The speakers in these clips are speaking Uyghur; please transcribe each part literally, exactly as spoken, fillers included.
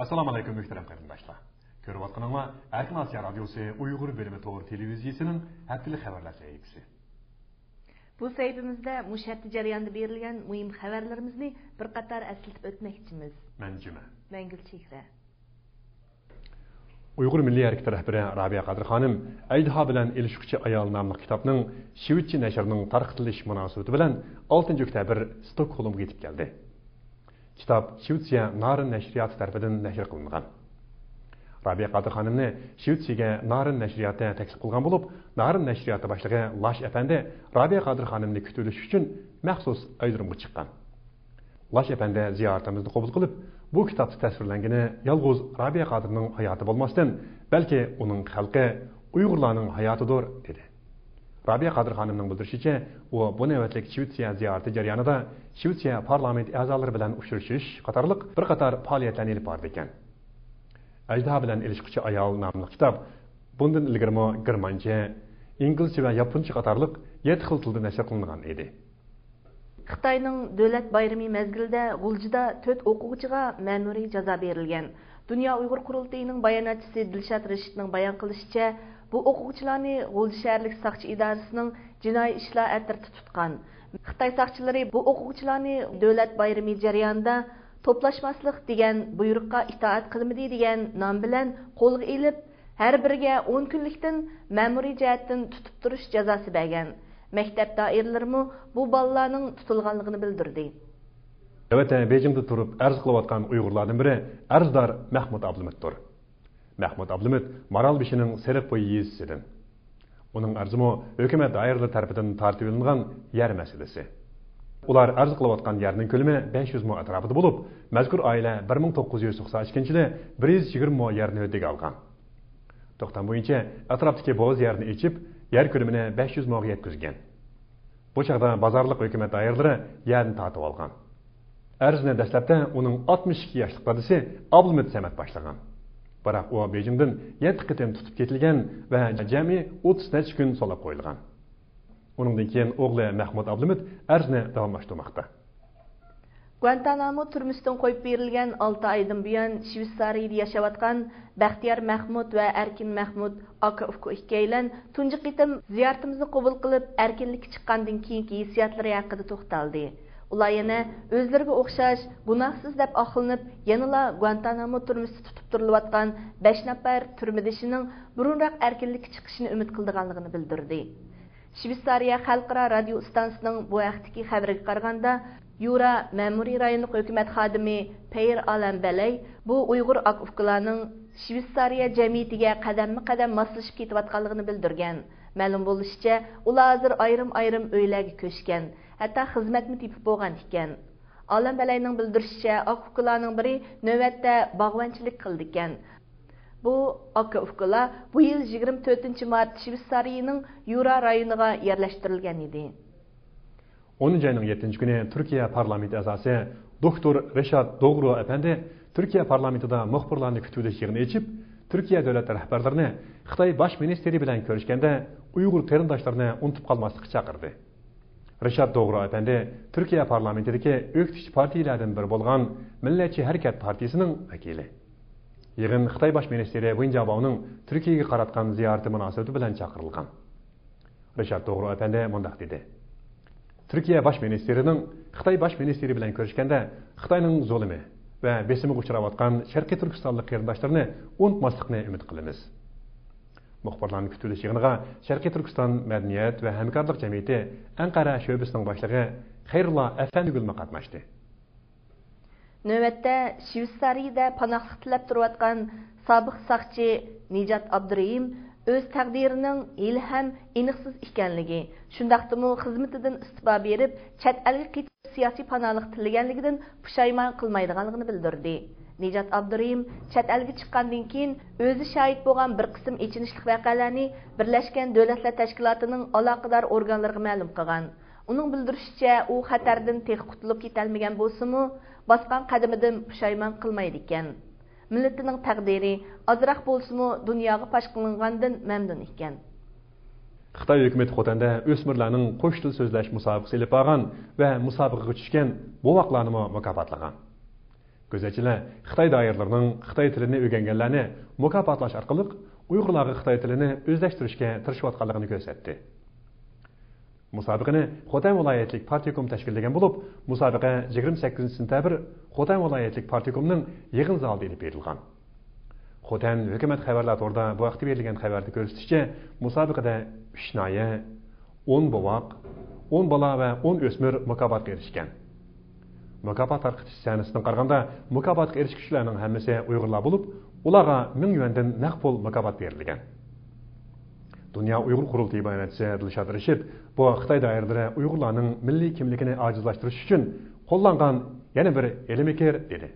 ئەسسالامۇ ئەلەيكۇم، مۆھتەرەم قېرىنداشلار. كۆرۈۋاتقىنىڭلار ئەركىن ئاسىيا رادىيوسى ئۇيغۇر بۆلۈمى تور تېلېۋىزىيىسىنىڭ ھەپتىلىك خەۋەرلەر سەھىپىسى. بۇ سەھىپىمىزدە مۇشۇ ھەپتە جەريانىدا بېرىلگەن مۇھىم خەۋەرلىرىمىزنى بىر قاتار ئەسلىتىپ ئۆتمەكچىمىز. مەن جۈمە. مەن گۈلچېھرە. ئۇيغۇر مىللىي ھەرىكىتى رەھبىرى رابىيە قادىر خانىم ئەجدىھا بىلەن ئېلىشقۇچى ئايال ناملىق كىتابنىڭ شىۋېتچە نەشرىنىڭ تارقىتىلىش مۇناسىۋىتى بىلەن ئالتىنچى ئۆكتەبىر ستوكھولمغا يېتىپ كەلدى. كىتاب شىۋېتسىيە نارىن نەشرىياتى تەرىپىدىن نەشر قىلىنغان. رابىيە قادىر خانىمنى شىۋېتسىيەگە نارىن نەشرىياتى تەكلىپ قىلغان بولۇپ، نارىن نەشرىياتى باشلىقى لاش ئەپەندى رابىيە قادىر خانىمنى كۈتۈۋېلىش ئۈچۈن مەخسۇس ئايرودرومغا چىققان. لاش ئەپەندى زىيارىتىمىزنى قوبۇل قىلىپ، بۇ كىتابتا تەسۋىرلەنگىنى يالغۇز رابىيە قادىرنىڭ ھاياتى بولماستىن، بەلكى ئۇنىڭ خەلقى، ئۇيغۇرلارنىڭ ھاياتىدۇر، دېدى. رابىيە قادىر خانىمنىڭ بىلدۈرۈشىچە، ئۇ بۇ نۆۋەتلىك شىۋېتسىيە زىيارىتى جەريانىدا شىۋېتسىيە پارلامېنت ئەزالىرى بىلەن ئۇچرىشىش قاتارلىق بىر قاتار پائالىيەتلەرنى ئېلىپ باردىكەن. ئەجدىھا بىلەن ئېلىشقۇچى ئايال ناملىق كىتاب بۇندىن ئىلگىرىمۇ گېرمانچە، ئىنگلىزچە ۋە ياپونچە قاتارلىق يەتتە خىل تىلدا نەشر قىلىنغان ئىدى. خىتاينىڭ دۆلەت بايرىمى مەزگىلىدە غۇلجىدا تۆت ئوقۇغۇچىغا مەمۇرىي جازا بېرىلگەن. دۇنيا ئۇيغۇر قۇرۇلتىيىنىڭ باياناتچىسى دىلشات رېشىتنىڭ بايان قىلىشىچە، بۇ ئوقۇغۇچىلارنى غۇلجا شەھەرلىك ساقچى ئىدارىسىنىڭ جىنايى ئىشلار ئەترىتى تۇتقان. خىتاي ساقچىلىرى بۇ ئوقۇغۇچىلارنى دۆلەت بايرىمى جەريانىدا توپلاشماسلىق دېگەن بۇيرۇققا ئىتائەت قىلمىدى دېگەن نام بىلەن قولغا ئېلىپ، ھەر بىرىگە ئون كۈنلۈكتىن مەمۇرىي جەھەتتىن تۇتۇپ تۇرۇش جازاسى بەرگەن. مەكتەپ دائىرىلىرىمۇ بۇ بالىلارنىڭ تۇتۇلغانلىقىنى بىلدۈردى. نۆۋەتتە بېيجىڭدا تۇرۇپ ئەرز قىلىۋاتقان ئۇيغۇرلاردىن بىرى ئەرزدار مەھمۇت ئابلىمىتتۇر. مەھمۇت ئابلىمىت مارالبېشىنىڭ سېرىقبويى يېزىسىدىن. ئۇنىڭ ئەرزىمۇ ھۆكۈمەت دائىرىلىرى تەرىپىدىن تارتىۋېلىنغان يەر مەسىلىسى. ئۇلار ئەرز قىلىۋاتقان يەرنىڭ كۆلىمى بەش يۈز مو ئەتراپىدا بولۇپ، مەزكۇر ئائىلە بىر مىڭ توققۇز يۈز توقسان ئىككىنچى يىلى بىر يۈز يىگىرمە مو يەرنى ھۆددىگە ئالغان. توختام بويىچە ئەتراپتىكى بوز يەرنى ئېچىپ، يەر كۆلىمىنى بەش يۈز موغا يەتكۈزگەن. بۇ چاغدا بازارلىق ھۆكۈمەت دائىرىلىرى يەرنى تارتىۋالغان. ئەرزنى دەسلەپتە ئۇنىڭ ئاتمىش ئىككى ياشلىق دادىسى ئابلىمىت سەمەت باشلىغان. بىراق ئۇ بېيجىڭدىن يەتتە قېتىم تۇتۇپ كېتىلگەن ۋە جەمئىي ئوتتۇز نەچچە كۈن سولاپ قويۇلغان. ئۇنىڭدىن كېيىن ئوغلى مەھمۇت ئابلىمىت ئەرزنى داۋاملاشتۇرماقتا. گۇانتانامو تۈرمىسىدىن قويۇپ بېرىلگەن ئالتە ئايدىن بۇيان شۋېتسارىيىدە ياشاۋاتقان بەختىيار مەخمۇت ۋە ئەركىن مەخمۇت ئاكا-ئۇكا ئىككىيلەن تۇنجى قېتىم زىيارىتىمىزنى قوبۇل قىلىپ، ئەركىنلىككە چىققاندىن كېيىنكى ھېسسىياتلىرى ھەققىدە توختالدى. ئۇلار يەنە ئۆزلىرىگە ئوخشاش گۇناھسىز دەپ ئاقلىنىپ، يەنىلا گۇانتانامو تۈرمىسىدە تۇتۇپ تۇرۇلۇۋاتقان بەش نەپەر تۈرمىدىشىنىڭ بۇرۇنراق ئەركىنلىككە چىقىشىنى ئۈمىد قىلىدىغانلىقىنى بىلدۈردى. شۋېتسارىيە خەلقئارا رادىيو ئىستانسىسىنىڭ بۇ ھەقتىكى خەۋىرىگە قارىغاندا، يۇرا مەمۇرىي رايونلۇق ھۆكۈمەت خادىمى پېيېر ئالان بەلەي بۇ ئۇيغۇر ئاكا-ئۇكىلارنىڭ شۋېتسارىيە جەمئىيىتىگە قەدەممۇ قەدەم ماسلىشىپ كېتىۋاتقانلىقىنى بىلدۈرگەن. مەلۇم بولۇشىچە، ئۇلار ھازىر ئايرىم-ئايرىم ئۆيلەرگە كۆچكەن، ھەتتا خىزمەتمۇ تېپىپ بولغان ئىكەن. ئالان بەلەينىڭ بىلدۈرۈشىچە، ئاكا-ئۇكىلارنىڭ بىرى نۆۋەتتە باغۋەنچىلىك قىلىدىكەن. بۇ ئاكا-ئۇكىلار بۇ يىل يىگىرمە تۆتىنچى مارت شۋېتسارىيىنىڭ يۇرا رايونىغا يەرلەشتۈرۈلگەن ئىدى. ئونىنچى ئاينىڭ يەتتىنچى كۈنى تۈركىيە پارلامېنت ئەزاسى دوكتور رىشات دوغرۇ ئەپەندى تۈركىيە پارلامېنتىدا مۇخبىرلارنى كۈتۈۋېلىش يىغىنى ئېچىپ، تۈركىيە دۆلەت رەھبەرلىرىنى خىتاي باش مىنىستىرى بىلەن كۆرۈشكەندە ئۇيغۇر قېرىنداشلىرىنى ئۇنتۇپ قالماسلىققا چاقىردى. رىشات دوغرۇ ئەپەندى تۈركىيە پارلامېنتىدىكى ئۆكتىچى پارتىيىلەردىن بىرى بولغان مىللەتچى ھەرىكەت پارتىيىسىنىڭ ۋەكىلى. يىغىن خىتاي باش مىنىستىرى ۋېن جياباۋنىڭ تۈركىيەگە قاراتقان زىيارىتى مۇناسىۋىتى بىلەن چاقىرىلغان. رىشات دوغرۇ ئەپەندى مۇنداق دېدى: تۈركىيە باش مىنىستىرىنىڭ خىتاي باش مىنىستىرى بىلەن كۆرۈشكەندە، خىتاينىڭ زۇلۇمى ۋە بېسىمىغا ئۇچراۋاتقان شەرقىي تۈركىستانلىق قېرىنداشلىرىنى ئۇنتۇماسلىقنى ئۈمىد قىلىمىز. مۇخبىرلارنى كۈتۈۋېلىش يىغىنىغا شەرقىي تۈركىستان مەدەنىيەت ۋە ھەمكارلىق جەمئىيىتى ئەنقەرە شۆبىسىنىڭ باشلىقى خەيرۇللا ئەفەندىگۈلمۇ قاتناشتى. نۆۋەتتە شۋېتسارىيىدە پاناھلىق تىلەپ تۇرۇۋاتقان سابىق ساقچى نىجات ئابدۇرېھىم ئۆز تەقدىرىنىڭ ھېلىھەم ئېنىقسىز ئىكەنلىكى، شۇنداقتىمۇ خىزمىتىدىن ئىستېپا بېرىپ، چەت ئەلگە قېچىپ سىياسىي پاناھلىق تىلىگەنلىكىدىن پۇشايمان قىلمايدىغانلىقىنى بىلدۈردى. نىجات ئابدۇرېھىم چەت ئەلگە چىققاندىن كېيىن، ئۆزى شاھىت بولغان بىر قىسىم ئېچىنىشلىق ۋەقەلەرنى بىرلەشكەن دۆلەتلەر تەشكىلاتىنىڭ ئالاقىدار ئورگانلىرىغا مەلۇم قىلغان. ئۇنىڭ بىلدۈرۈشىچە، ئۇ خەتەردىن تېخى قۇتۇلۇپ كېتەلمىگەن بولسىمۇ، باسقان قەدىمىدىن پۇشايمان قىلمايدىكەن. مىللىتىنىڭ تەقدىرى ئازراق بولسىمۇ دۇنياغا پاش قىلىنغاندىن مەمنۇن ئىكەن. خىتاي ھۆكۈمىتى خوتەندە ئۆسمۈرلەرنىڭ قوش تىل سۆزلەش مۇسابىقىسى ئېلىپ بارغان ۋە مۇسابىقىگە چۈشكەن بوۋاقلارنىمۇ مۇكاپاتلىغان. كۆزەتچىلەر خىتاي دائىرىلىرىنىڭ خىتاي تىلىنى ئۆگەنگەنلەرنى مۇكاپاتلاش ئارقىلىق ئۇيغۇرلارغا خىتاي تىلىنى ئۆزلەشتۈرۈشكە تىرىشىۋاتقانلىقىنى كۆرسەتتى. مۇسابىقىنى خوتەن ۋىلايەتلىك پارتكوم تەشكىللىگەن بولۇپ، مۇسابىقە يىگىرمە سەككىزىنچى سېنتەبىر خوتەن ۋىلايەتلىك پارتكومنىڭ يىغىن زالىدا ئېلىپ بېرىلغان. خوتەن ھۆكۈمەت خەۋەرلەر تورىدا بۇ ھەقتە بېرىلگەن خەۋەردە كۆرسىتىشىچە، مۇسابىقىدە ئۈچ ناھىيە، ئون بوۋاق، ئون بالا ۋە ئون ئۆسمۈر مۇكاپاتقا ئېرىشكەن. مۇكاپات تارقىتىش سەھنىسىدىن قارىغاندا، مۇكاپاتقا ئېرىشكۈچىلەرنىڭ ھەممىسى ئۇيغۇرلار بولۇپ، ئۇلارغا مىڭ يۈەندىن نەق پۇل مۇكاپات بېرىلگەن. دۇنيا ئۇيغۇر قۇرۇلتىيى باياناتچىسى دىلشات رەشىد بۇ خىتاي دائىرىلىرى ئۇيغۇرلارنىڭ مىللىي كىملىكىنى ئاجىزلاشتۇرۇش ئۈچۈن قوللانغان يەنە بىر ھىيلىمىكىر، دېدى.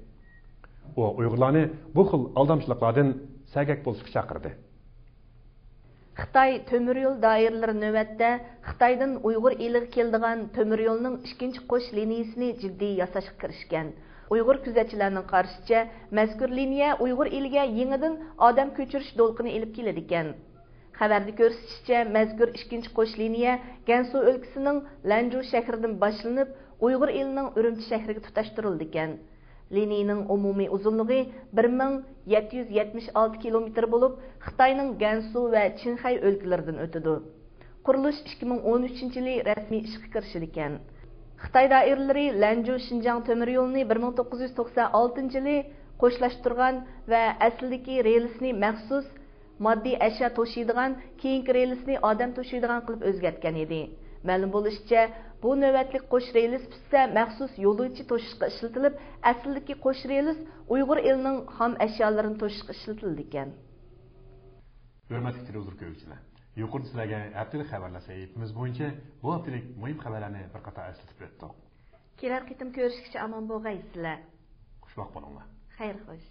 ئۇ ئۇيغۇرلارنى بۇ خىل ئالدامچىلىقلاردىن سەگەك بولۇشقا چاقىردى. خىتاي تۆمۈر يول دائىرىلىرى نۆۋەتتە خىتايدىن ئۇيغۇر ئېلىغا كېلىدىغان تۆمۈر يولنىڭ ئىككىنچى قوش لىنىيىسىنى جىددىي ياساشقا كىرىشكەن. ئۇيغۇر كۆزەتچىلەرنىڭ قارىشىچە، مەزكۇر لىنىيە ئۇيغۇر ئېلىگە يېڭىدىن ئادەم كۆچۈرۈش دولقۇنى ئېلىپ كېلىدىكەن. خەۋەردە كۆرسىتىشىچە، مەزكۇر ئىككىنچى قوش لىنىيە گەنسۇ ئۆلكىسىنىڭ لەنجۇ شەھىرىدىن باشلىنىپ، ئۇيغۇر ئېلىنىڭ ئۈرۈمچى شەھىرىگە تۇتاشتۇرۇلىدىكەن. لىنىيىنىڭ ئومۇمىي ئۇزۇنلۇقى بىر مىڭ يەتتە يۈز يەتمىش ئالتە كىلومېتىر بولۇپ، خىتاينىڭ گەنسۇ ۋە چىڭخەي ئۆلكىلىرىدىن ئۆتىدۇ. قۇرۇلۇش ئىككى مىڭ ئون ئۈچىنچى يىلى رەسمىي ئىشقا كىرىشىدىكەن. خىتاي دائىرىلىرى لەنجۇ شىنجاڭ تۆمۈر يولىنى بىر مىڭ توققۇز يۈز توقسان ئالتىنچى يىلى قوشلاشتۇرغان ۋە ئەسلىدىكى رېلىسىنى مەخسۇس ماددىي ئەشيا توشۇيدىغان، كېيىنكى رېلىسىنى ئادەم توشۇيدىغان قىلىپ ئۆزگەرتكەن ئىدى. مەلۇم بولۇشىچە، بۇ نۆۋەتلىك قوش رېلىس پۈتسە مەخسۇس يولۇچى توشۇشقا ئىشلىتىلىپ، ئەسلىدىكى قوش رېلىس ئۇيغۇر ئېلىنىڭ خام ئەشيالىرىنى توشۇشقا ئىشلىتىلىدىكەن. ھۆرمەتلىك تېلېۋىزور كۆرگۈچىلەر، يۇقىرىدا سىلەرگە ھەپتىلىك خەۋەرلەر سەھىپىمىز بويىچە بۇ ھەپتىلىك مۇھىم خەۋەرلەرنى بىر قاتار ئەسلىتىپ ئۆتتۇق. كېلەر قېتىم كۆرۈشكىچە ئامان بولغايسىلەر. خۇشۋاق بولۇڭلار. خەير خوش.